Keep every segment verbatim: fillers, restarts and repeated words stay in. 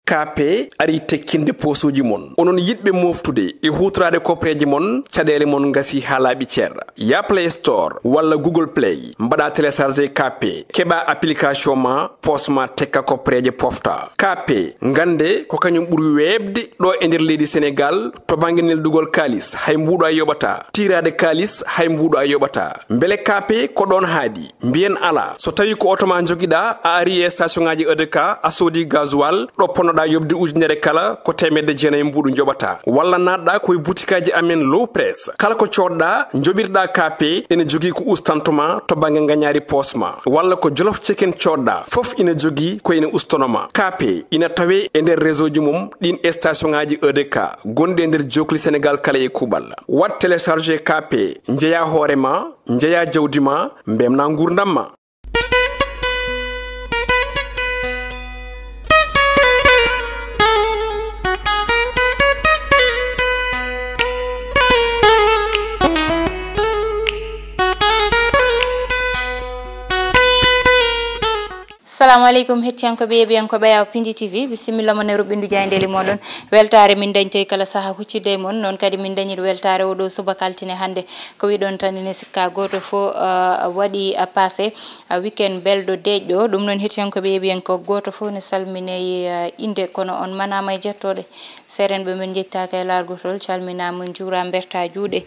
K P ari tekkinde poosuuji mon. Onon yiɗɓe mooftude e huutoraade koppereeje mon, caɗeele mon ngasi haa laaɓi cer. Ya Play Store walla Google Play, mbaɗa télécharger K P, keɓa application ma, poos ma tekka koppereeje pofta. K P, ngannde ko kañum ɓuri weeɓde ɗo e nder leydi Senegaal to bannge neldugol kaalis, hay mbuuɗo a yoɓata. Tiiraade kaalis, hay mbuuɗo a yoɓata. Mbele K P ko ɗoon haaɗi? Mbiyen alaa. So tawii ko oto ma njogiɗaa, a ari e station ŋaaji E D K, a soodi gasoil, ɗo ponnoɗaa yoɓde ujunere kala, ko teemedde jeenayi mbuuɗu njoɓataa. Walla naatɗaa ko e butikaaji amen Low Press. Kala ko coodɗaa, njoɓirɗaa K P, ene jogii ko ustantuma to bannge ngañaari poos ma. Walla ko Jolof Chicken coodɗaa, fof ina jogii ko ene ustanoma. K P ina tawee e nder réseau ji mum ɗiin station ŋaaji E D K gonɗi e nder jookli Senegaal kala e kuuɓal. Waɗ télécharger K P, njeyaa hoore ma, njeyaa jawdi ma, mbemnaa nguurndam ma. Salamu aleykum, hettiyankooɓe, yeeɓiyankooɓe Yaw Pindi T V, bisimilla mon e ruɓɓindu jaayndeeli mooɗon. Weltaare min dañtey kala saha huccitde e mon, noon kadi min dañir weltaare oɗo subaka altine hannde. Ko wiɗon tan ene sikka gooto fof, ah, waɗi, ah, passé, ah, weekend belɗo deeƴɗo. Ɗum noon hettiyankooɓe, yeeɓiyankooɓe, gooto fof ne salminey, ah, innde, kono on manaama e jettooɗe. Seerenɓe men njettaaka e laargotol, calminaama, njuuraama, mbertaa juuɗe.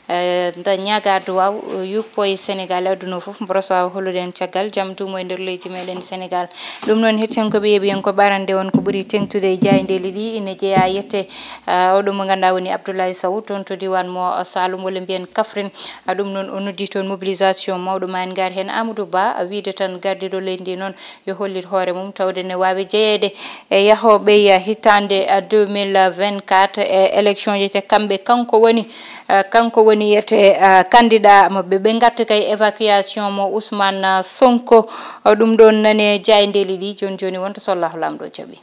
Eh, nda ñaagaa duwaaw, yuppo e Senegaal e aduna o fof, mboɗo so waawa hollude en caggal jam duumo e nder leydi meɗen Senegaal. Ɗum noon hettiyankooɓe, yeeɓiyankooɓe, arande on ko ɓuri teŋtude e jaayndeeli ɗi ine jeyaa yette, eh, oɗo mo ngannduɗaa woni Abdoulaye Sow toon to diiwaan mo Saloum walla mbiyen Kaffrine. Ah, ɗum noon o noddi toon mobilisation mawɗo, ma en ngar heen Amadou Ba, ah, wiide tan gardiiɗo leydi ndi noon yo hollit hoore mum tawde ne waawi jeyeede e yahooɓe e hitaande, ah, deux mille vingt-quatre e élection ji te kamɓe kanko woni, ah, kanko woni yete, ah, candidat maɓɓe. Ɓe ngatti kay évacuation mo Ousmane, ah, Sonko. Ah, ɗum ɗoon nane jaayndeeli ɗi jooni jooni wonto so Allahu Laamɗo jaɓi.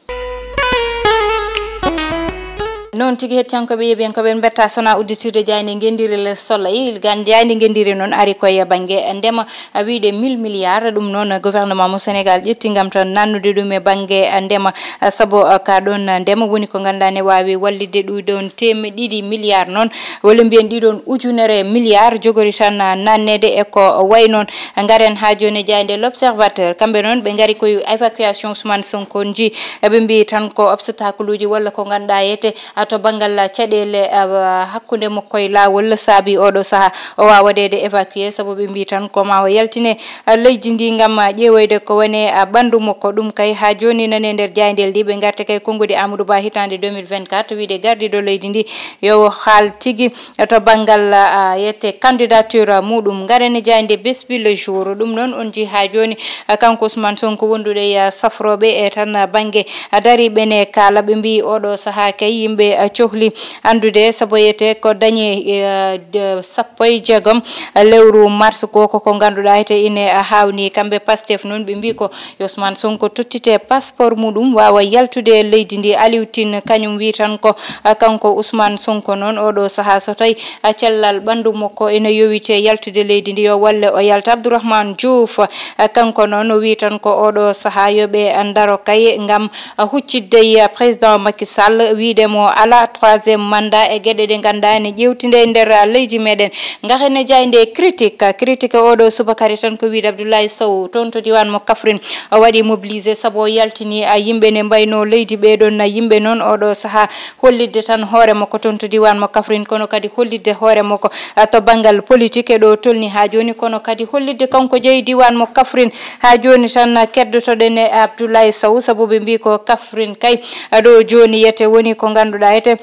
Noon tigi hettiyankooɓe, yeeɓiyankooɓe, en mbetta sona udditirde jaaynde ngenndire Le Soleil. Gan jaaynde ngenndire noon ari koye bannge ndema, a wiide mille milliards. Ɗum noon gouvernement mo Sénégal ƴetti ngam tan nannude ɗum e bannge ndema, sabu ka ɗoon ndema woni ko ngannduɗaa ne waawi wallitde ɗum ɗoon teemedde ɗiɗi milliards noon, walla mbiyen ɗiɗon ujunere milliards jogori tan nanneede e ko wayi noon. Ngaren haa jooni e jaaynde L'Observateur. Kamɓe noon ɓe ngari koye évacuation Ousmane Sonko nji. Eɓe mbiyi tan ko obstacle uji walla ko ngannduɗaa yete, a, to banngal caɗeele, a, hakkunde makko e laawol saabi oɗo saha o waawa waɗeede évacué, sabu ɓe mbiyi tan ko ma o yaltine, a, leydi ndi ngam, a, ƴeewoyde ko woni, a, ɓanndu makko. Ɗum kay haa jooni nane nder jaayndeeli ɗi ɓe ngarti kay konngudi Amadou Ba hitaande deux mille vingt-quatre, wiide gardiiɗo leydi ndi yo o haal tigi to banngal, a, yette candidature muɗum. Ngaren e jaaynde Bés Bi Le Jour. Ɗum noon on nji haa jooni, a, kanko Ousmane Sonko wondude e, a, safrooɓe e tan, a, bannge, a, dariiɓe ne kaala. Ɓe mbiyi oɗo sahaa kay yimɓe, a, cohli anndude sabu yete ko dañi, e, de, sappo e jeegom lewru mars ko, ko, ko ngannduɗaa hete ine, a, haawni kamɓe Pastef noon. Ɓe mbiyi ko Ousmane Sonko tottite passeport muɗum, waawa yaltude e leydi ndi. Aliou Tine kañum wi tan ko, a, kanko Ousmane Sonko noon oɗo sahaa so tawi, a, cellal ɓanndu makko ene yowiti e yaltude leydi ndi, yo walle o yalta. Abdourahmane Diouf, a, kanko noon o wi tan ko oɗo sahaa yo ɓe, a, ndaro kay ngam, a, huccitde e, a, président Macky Sall, wiide mo ala troisième mandat e geɗe ɗe ngannduɗaa ene ƴeewtinde e nder, a, leydi meɗen. Ngahen e jaaynde Critique. Critique oɗo subaka ari tan ko wiide Abdoulaye Sow toon to diiwaan mo Kaffrine o waɗi mobilisé sabu o yaltini, a, yimɓe ne mbayno leydi ɓeeɗon, a, yimɓe noon oɗo sahaa hollitde tan hoore makko toon to diiwaan mo Kaffrine, kono kadi hollitde hoore makko, a, to banngal politique e ɗo tolni haa jooni, kono kadi hollitde kanko jeyi diiwaan mo Kaffrine. Haa jooni tan, a, keddotoɗen e Abdoulaye Sow sabu ɓe mbiyi ko Kaffrine kay, a, ɗo jooni yete woni ko ngannduɗaa yete,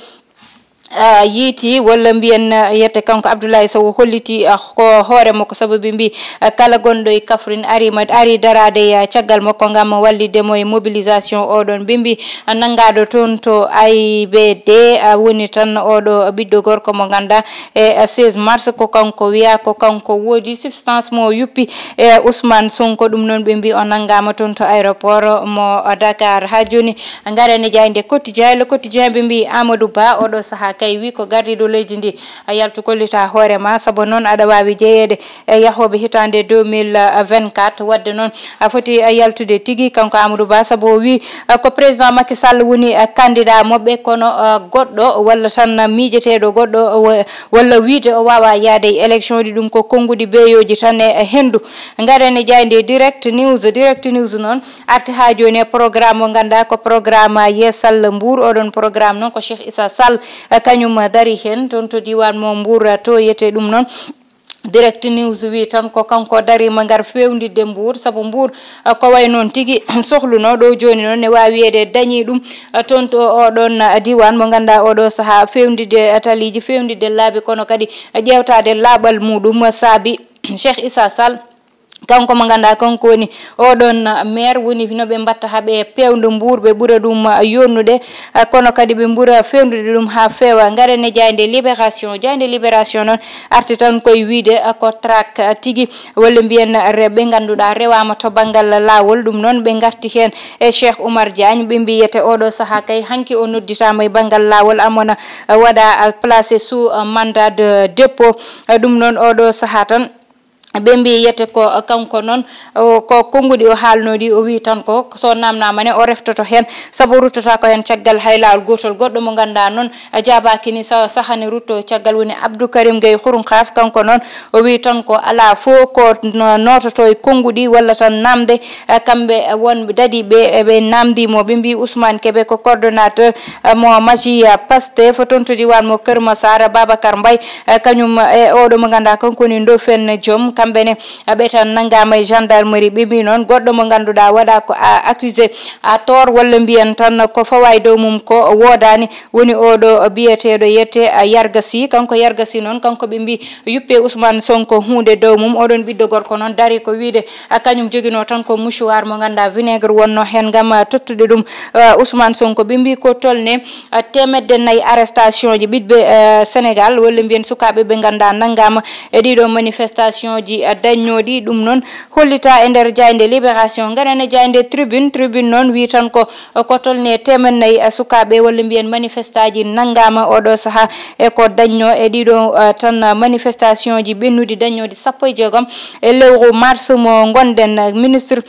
a, yiiti walla mbiyen, a, yete kanko Abdoulaye Sow holliti, a, ko hoore makko sabu ɓe mbi, a, kala gonɗo e Kaffrine ari ma, ari daraade e, a, caggal makko ngam wallitde mo e mobilisation oɗon. Ɓe mbi, a, nanngaaɗo toon to A I B D, a, woni tan oɗo ɓiɗɗo gorko mo ngannduɗaa e, a, seize mars ko kanko wiya ko kanko woodi substance mo yuppi e Ousmane Sonko. Ɗum noon ɓe mbi o nanngaama toon to aéroport mo Dakar. Haa jooni ngaren e jaaynde Quotidien. Le Quotidien ɓe mbi Amadou Ba oɗo sahaa Ay wi ko gardiiɗo leydi ndi, a yaltu kollita hoore ma, sabu noon aɗa waawi jeyeede e yahooɓe hitaande deux mille vingt-quatre. Waɗde noon, a foti, a, yaltude tigi, kanko Amadou Ba, sabu o wi, a, ko président Macky Sall woni, a, candidat maɓɓe, kono, a, goɗɗo walla tan miijeteeɗo goɗɗo, o wa-, walla wiide o waawa yaade e élection ji, ɗum ko konnguɗi beeyooji tan e, e henndu. Ngaren e jaaynde Direct News. Direct News noon arti haa jooni e programme mo ngannduɗaa ko programme Yeesal Mbour. Oɗon programme noon ko Cheikh Issa Sall, eh, kañum dari heen toon to diiwaan mo Mbour, eh, to yete ɗum noon. Direct News wi tan ko kanko dariima ngar fewndiɗde Mbour, sabu Mbour, eh, ko way noon tigi sohluno ɗo jooni noon ne waawi wiyeede dañii ɗum, eh, toon to oɗon, eh, diiwaan mo ngannduɗaa oɗo sahaa fewndiɗde, eh, taliiji, fewndiɗde laabi, kono kadi, eh, ƴeewtaade laaɓal muɗum, eh, saabi Cheikh Issa Sall. Kanko mo ngannduɗaa kanko woni oɗon maire, woni no ɓe mbatta haa ɓe peewndo Mbour, ɓe ɓura ɗum yonnude, ah, kono kadi ɓe ɓura fewndude ɗum haa feewa. Ngaren e jaaynde Libération. Jaaynde Libération noon arti tan koye wiide, ah, ko traque, ah, tigi, walla mbiyen re-, ɓe ngannduɗaa rewaama to banngal laawol. Ɗum noon ɓe ngarti heen e Cheikh Oumar Diagne, ɓe mbiyete oɗo sahaa kay hanki o nodditaama e banngal laawol, amona, ah, waɗa, ah, placé sous, ah, mandat de dépôt. Ah, ɗum noon oɗo sahaa tan ɓe mbi yete ko kanko noon, o, ko konnguɗi o haalnoo ɗi, o wi tan ko so naamnaama ne o reftoto heen, sabu ruttata ko heen caggal hay laawol gootol. Goɗɗo mo ngannduɗaa noon a jaabaaki ni sa-, sahaa ne rutto caggal woni Abdou Karim Gueye Khourounkhaaf, kanko noon o wi tan ko alaa fof ko no-, noototo e konnguɗi walla tan naamde, eh, kamɓe wonɓe dadiiɓe, eh, ɓe naamndii mo, ɓe mbi Ousmane Kébé ko coordonnateur, eh, mo Maji, eh, Pastef toon to diiwaan mo Kër Massar, Babacar Mbaye, eh, kañum, eh, oɗo mo ngannduɗaa kanko woni Ndofène Diom, kamɓe ne, eh, ɓe tan nanngaama e gendarmerie. Ɓe mbi noon goɗɗo mo ngannduɗaa waɗaa ko a-, accusé à tort walla mbiyen tan ko fawaa e dow mum ko woodaani, woni oɗo biyeteeɗo yette, eh, Yarga Sy. Kanko Yarga Sy noon, kanko ɓe mbi yuppe Ousmane Sonko huunde dow mum. Oɗon ɓiɗɗo gorko noon darii ko wiide, a, kañum joginoo tan ko mouchoir mo ngannduɗaa vinaigre wonnoo heen ngam, a, tottude ɗum, a, Ousmane Sonko. Ɓe mbi ko tolne, a, teemedde nayi arrestation ji ɓiɓɓe, a, Sénégal, walla mbiyen sukaaɓe ɓe ngannduɗaa nanngaama e ɗiɗo manifestation ji, a, dañnooɗi. Ɗum noon hollitaa e nder jaaynde Libération. Ngaren e jaaynde Tribune. Tribune noon wi tan ko, ko tolne teemedde nayi, a, sukaaɓe walla mbiyen manifestaaji nanngaama oɗo sahaa e ko dañnoo e ɗiɗo, a, tan manifestation ji ɓennuɗi dañnooɗi sappo e jeegom e lewru mars mo ngonɗen. Ministre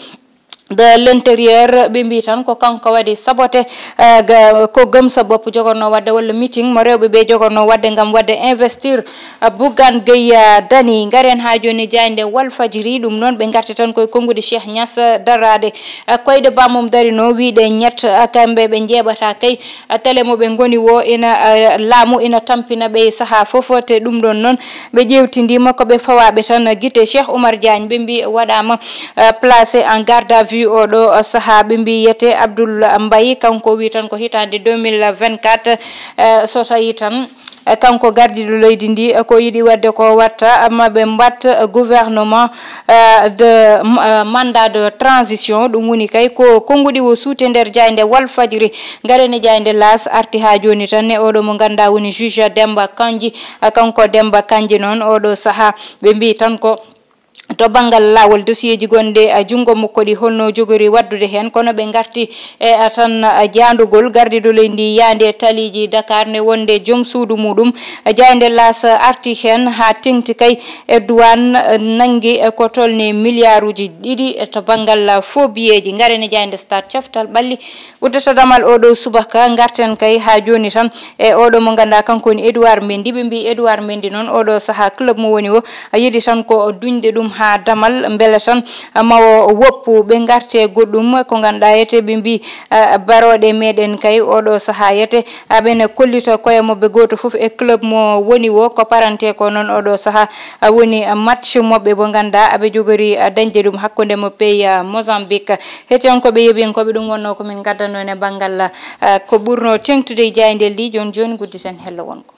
de l'Intérieur, ɓe mbi tan ko kanko waɗi sabote, a, ga-, ko gëm sa bopp jogorno waɗde walla meeting mo rewɓe ɓe jogorno waɗde ngam waɗde investir, a, Bougane Gueye, a, Dany. Ngaren haa jooni jaaynde Walfadjri, ɗum noon ɓe ngarti tan koye konnguɗi Cheikh Niass, a, daraaɗe, a, koyɗe bammum darino wiide ñett, a, kamɓe ɓe njeeɓata kay, a, télé mo ɓe ngoni wo ina, a, laamu ina tampina ɓe sahaa fof, te ɗum ɗon noon ɓe ƴeewtindiima ko ɓe fawaaɓe tan gite. Cheikh Oumar Diagne ɓe mbi waɗaama, a, placé en garde à vue oɗo, a, sahaa, ɓe mbi yete Abdoul Mbaye, kanko wi tan ko hitaande deux mille vingt-quatre, a, so tawi tan, a, kanko gardiiɗo leydi ndi, a, ko yiɗi waɗde ko watta, amma ɓe mbatta gouvernement, a, de, m-, a, mandat de transition. Ɗum woni kay ko konnguɗi o suuti nder jaaynde Walfadjri. Ngaren e jaaynde L'As arti haa jooni tan e oɗo mo ngannduɗaa woni juge Demba Kandji. A, kanko Demba Kandji noon oɗo sahaa ɓe mbi tan ko to banngal laawol dosiyeeji gonɗi, a, junngo makko ɗi holno jogori waɗdude heen, kono ɓe ngarti e, a, tan, a, jaandugol gardiiɗo leydi ndi yaande taliiji Dakar ne wonde joom suudu muɗum. A, jaaynde L'As arti heen haa teŋti kay e duwaan, a, nanngi, a, ko tolni miliyaaruuji ɗiɗi to banngal, a, fo biyeeji. Ngaren e jaaynde Stade caftal ɓalli uddata damal oɗo subaka. Ngarten kay haa jooni tan e oɗo mo ngannduɗaa kanko woni Edouard Mendy. Ɓe mbi Edouard Mendy noon oɗo sahaa club mo woni o a yiɗi tan ko duñde ɗum haa damal, mbele tan ma o woppu. Ɓe ngarte goɗɗum ko ngannduɗaa yete ɓe mbi, a, barooɗe meɗen kay oɗo sahaa yete aɓene kollita koye maɓɓe gooto fof e club mo woni o. Ko parante ko noon oɗo sahaa, a, woni match maɓɓe mo ngannduɗaa aɓe jogori, a, dañde ɗum hakkunde mo pays, a, Mozambique. Hettiyankooɓe, yeeɓiyankooɓe, ɗum wonnoo ko min ngaddanno e banngal, a, ko ɓurnoo teŋtude e jaayndeeji ɗi. Jooni jooni ngudditen hello wonko.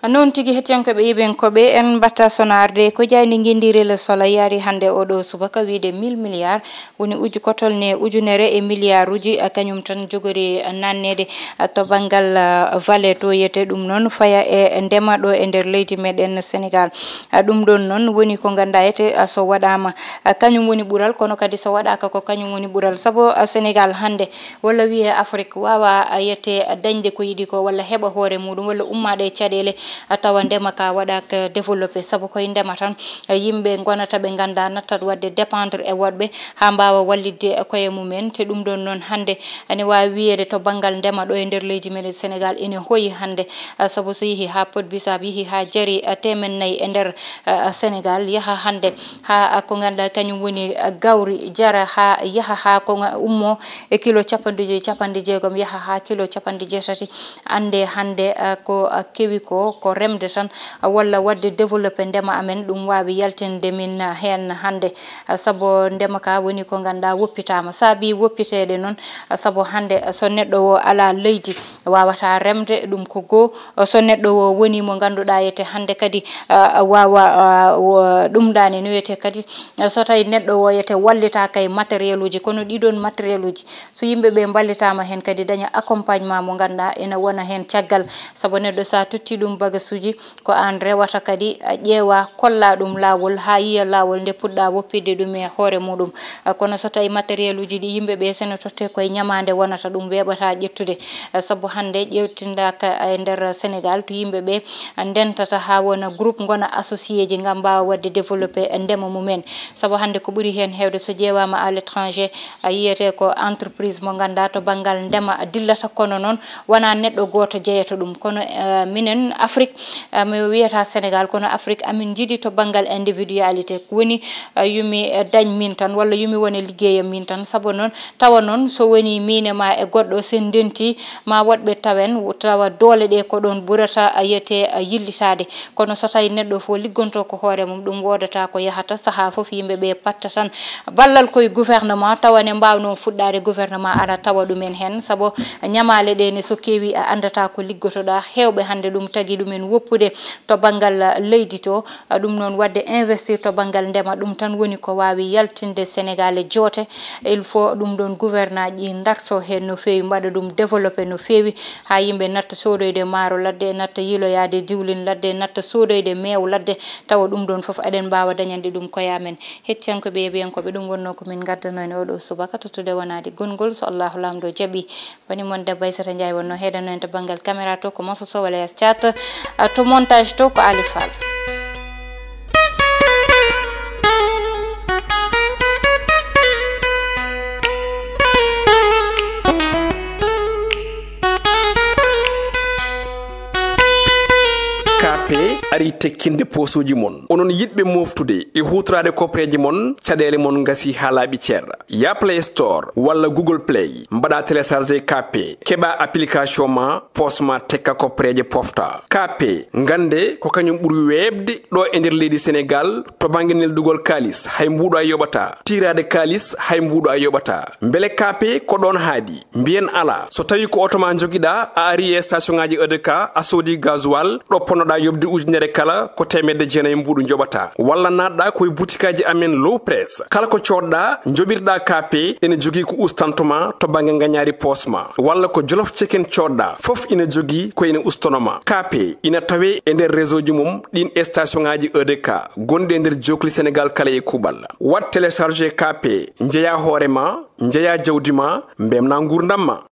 Noon tigi, hettiyankooɓe, yiɓenkooɓe, en mbatta sonaarde ko jayndi ngenndi Relais Soleil yaari hannde oɗo subaka, wiyde mille milliards, woni uju kotol ne ujunere e milliarduji, a, kañum tan jogori nanneede, a, to banngal, a, vallée to, yiyete ɗum noon faya e ndema ɗo e nder leydi meɗen Senegal. A, ɗum ɗoon noon woni ko ngannduɗaa yiyete, a, so waɗaama, a, kañum woni ɓural, kono kadi so waɗaaka ko kañum woni ɓural. Sabu, a, Senegal hannde walla wiyee Afrik waawa, a, yiyete, a, dañde ko yiɗi ko, walla heɓa hoore muɗum, walla ummaade e caɗeele, a, tawa ndema ka waɗaaka développé. Sabu koye ndema tan, a, yimɓe ngonata, ɓe nganndaa, nattat waɗde dépendre e woɗɓe haa mbaawa wallitde koye mumen. Te ɗum ɗoon noon hannde ene waawi wiyeede to banngal ndema ɗo e nder leydi meɗen Senegal ene hoyi hannde, a, sabu so yehi haa Pout Bissap, yehi haa Jari, a, teemen nayi e nder, a, Senegal, yaha hannde haa, a, ko ngannduɗaa kañum woni, a, gawri, jara haa yaha haa ko nga-, ummo e kilo capanɗe joyi, capanɗe jeegom, yaha haa kilo capanɗe jeetati. Annde hannde, a, ko, a, kewi ko, ko remde tan, a, walla waɗde développé ndema amen, ɗum waawi yaltinde min, a, heen hannde. A, sabu ndema ka woni ko ngannduɗaa woppitaama. Saabi woppiteede noon, a, sabu hannde, a, so neɗɗo o alaa leydi, waawataa remde, ɗum ko goo. So neɗɗo o woni mo ngannduɗaa yiyete hannde kadi, a, a, waawa, a, wo-, ɗum ɗaani no wiyetee kadi, a, so tawi neɗɗo o yiyete wallitaaka e matériel uji, kono ɗiɗon matériel uji, so yimɓe ɓe mballitaama heen kadi, daña accompagnement mo ngannduɗaa ene wona heen caggal. Sabu neɗɗo so a totti ɗum bagasuji, ko aan rewata kadi, a, ƴeewa, kolla ɗum laawol haa yiya laawol nde puɗɗa woppitde ɗum e hoore muɗum. A, kono so tawi matériel uji ɗi yimɓe ɓe sene totte koye ñamaande wonata, ɗum weeɓata ƴettude. A, sabu hannde ƴeewtindaaka e nder Senegal to yimɓe ɓe ndentata haa wona groupe, ngona associé ji ngam mbaawa waɗde développé ndema mumen. Sabu hannde ko ɓuri heen heewde so ƴeewaama à l'étranger, a, yiyete ko entreprise mo ngannduɗaa to banngal ndema dillata, kono noon wonaa neɗɗo gooto jeyata ɗum. Kono, eh, minen Afrik, eh, mi wiyata Senegal, kono Afrik amin njiɗi to banngal individualité. Ko woni, eh, yo mi, eh, dañ min tan, walla yo mi wone liggeyam min tan. Sabu noon, tawa noon so woni miin e ma e goɗɗo, sen ndenti, ma woɗɓe tawen, tawa doole ɗe ko ɗoon ɓurata, eh, yiyete, eh, yillitaade. Kono so tawi neɗɗo fof liggonto ko hoore mum, ɗum woodata ko yahata. Sahaa fof yimɓe ɓe patta tan ballal koye gouvernement, tawa ne mbaawno fuɗɗaade gouvernement ara tawa ɗumen heen. Sabu ñamaale ɗe ne so keewi a anndata ko liggotoɗaa. Heewɓe hannde ɗum tagi ɗumen woppude to banngal leydi to. Ɗum noon waɗde investir to banngal ndema, ɗum tan woni ko waawi yaltinde Senegal e joote. Il faut ɗum ɗoon gouvernant ji darto heen no feewi, mbaɗa ɗum développé no feewi, haa yimɓe natta soodoyde maaro ladde, natta yiiloyaade diwlin ladde, natta soodoyde meew ladde, tawa ɗum ɗoon fof eɗen mbaawa dañande ɗum koye amen. Hettiyankooɓe e yeɓiyankooɓe, ɗum wonnoo ko min ngaddanoo en oɗo subaka, tottude wonaade gonngol, so Allahu Laamɗo jaɓi. Woni mon debbo Aissata Ndiaye wonnoo heedano en to banngal caméra to, ko Mansour Sow, Waleas Thiat, a, to montage to ko Ali Fall. Kaape ari tekkinde poosooji mon. Onon yiɗɓe mooftude e huutoraade koppareeji mon, caɗeele mon ngasi haa laaɓi cer. Ya Play Store walla Google Play, mbaɗa télécharger Kaape, keɓa application ma, poos ma tekka koppareeje pofta. Kaape, ngannde ko kañum ɓuri weeɓde ɗo e nder leydi Senegal to bannge neldugol kaalis, hay mbuuɗo a yoɓata. Tiiraade kaalis, hay mbuuɗo a yoɓata. Mbele Kaape ko ɗoon haaɗi? Mbiyen alaa. So tawi ko oto ma njogiɗa, a ari e station ngaji E D K, a soodi gasoil, ɗo ponnoɗa yoɓde ujunere kala, ko teemedde jeenayi mbuuɗu njoɓata. Walla naatɗa ko e butikaaji amen Low Press. Kala ko coodɗa, njoɓirɗa Kaape, ene jogii ko ustanto ma to bannge ngañaari poos ma. Walla ko Jolof Chicken coodɗa, fof ina jogii ko ene ustono ma. Kaape ina tawe e nder réseau ji mum ɗin station ngaji E D K gonɗi e nder jokli Senegal kala e kuuɓal. Waɗ télécharger Kaape, njeya hoore ma, njeya jawdi ma, mbemna nguurndam ma.